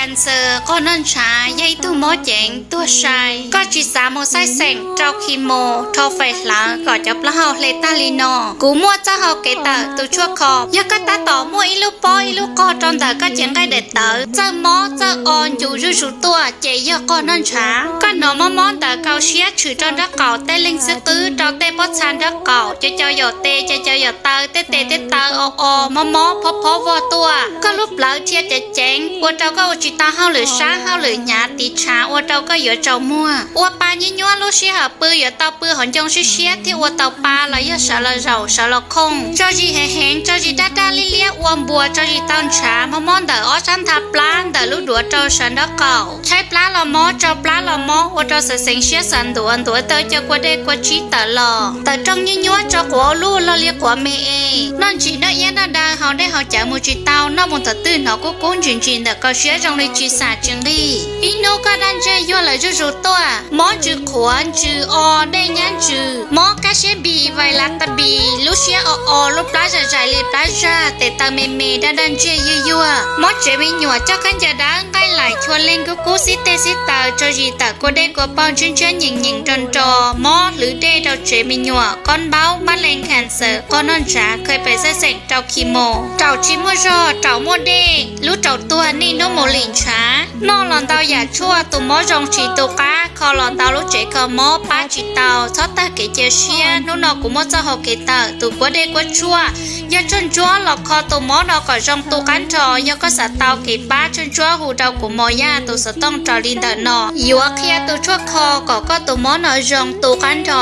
Cancer, qoj noj ntshav, yog ib tug mob ceev tuag sai. Koj tsis xav mus xaij xeem rau chemo, rho fais hlawv kom cov plaub hau hle tag li no? Kuv muaj txoj hau kev tawm tus tshuaj kho. Yog koj tab tom muaj ib lub pob ib lub qog rau ntawm koj cev nqaij daim tawv, txawj mob txawj o ncu zuj zus tuaj ces yog qoj noj ntshav. Koj hnov mob mob ntawd, kaus siab tshwm rau nraub qaum, tej leeg xwb qwb rau tej pob txha nraub qaum, cov cau yaum tes, cov cau yaum taw, tej tes tej taw o o mob mob phob phob vog tuaj. Koj lub plawv dhia ceev ceev ua rau koj ua tsis tau hauj lwm sab hauj lwm hnyav, tiv tshav ua rau koj yuav tsaus muag. Ua pa nyuaj nyuaj, lub sij hawm pw yuav tau pw hauv ncoo siab siab thiaj ua tau pa los yog sawv los zaum sawv los khooj. Tso zis heev heev, tso zis daj daj liab liab, ua npuas tso zis tau ntshav, mob mob ntawm ob sab ntha plab, ntawm lub duav rau sawv nraub qaum. Tshaib plab los mob, tsau plab los mob, ua rau xav xeev siab xav ntuav, ntuav tau cov kua dej kua tshiab tawm los. Tawm rooj nyuaj nyuaj, tso quav ua luaj, log li quav me es. Noj ntsim noj iab noj daw, haus dej haus cawv mus tsis tau, noj mus thaum twg hnov kub kub ntsim ntsim ntawm kaus siab zoo li tsis xam tsis nqig. Ib hnub koj daj ntseg yuag lawm zuj zus tuaj, mob ntsws qhuav ntsws o, dej nyab ntsws, mob kab siab npis vais lav tas npis, lub siab o o, lub plab zais zais li plab zag, tes taw me me, daj daj ntseg yuag yuag. Mob tsev me nyuam, coj khaub ncaws dawb, nqaij laim, chua leeg, kub kub, xib teg xib taw, tso zis tawm kua dej kua paug, ntshiab ntshiab nyeem nyeem nro nro, mob hlwv dej rau tsev me nyuam, kob npaub, mab leeg, cancer, qoj noj ntshav, khaws pes xaij xeem rau chemo. Raum tsis muaj zog, raum muaj dej, lub raum tuag, niaj hnub mus lim ntshav. Noj los ntau yam tshuaj, tus mob zoo tsis tu qab, kho los ntau lub tsev kho mob, pab tsis tau, txhob tag kev cia siab. Hnub no kuv muaj txoj hau kev tawm tus kuab dej kuab tshuaj, yog tshuaj ntsuab los kho tus mob no kom zoo tu qab nrho. Yog koj xav tau kev pab tshuaj ntsuab, hu rau kuv Mos Yaj tus xov tooj raws li ntawm no. Yuav qhia tus tshuaj kho kom koj tus mob no zoo tu qab nrho.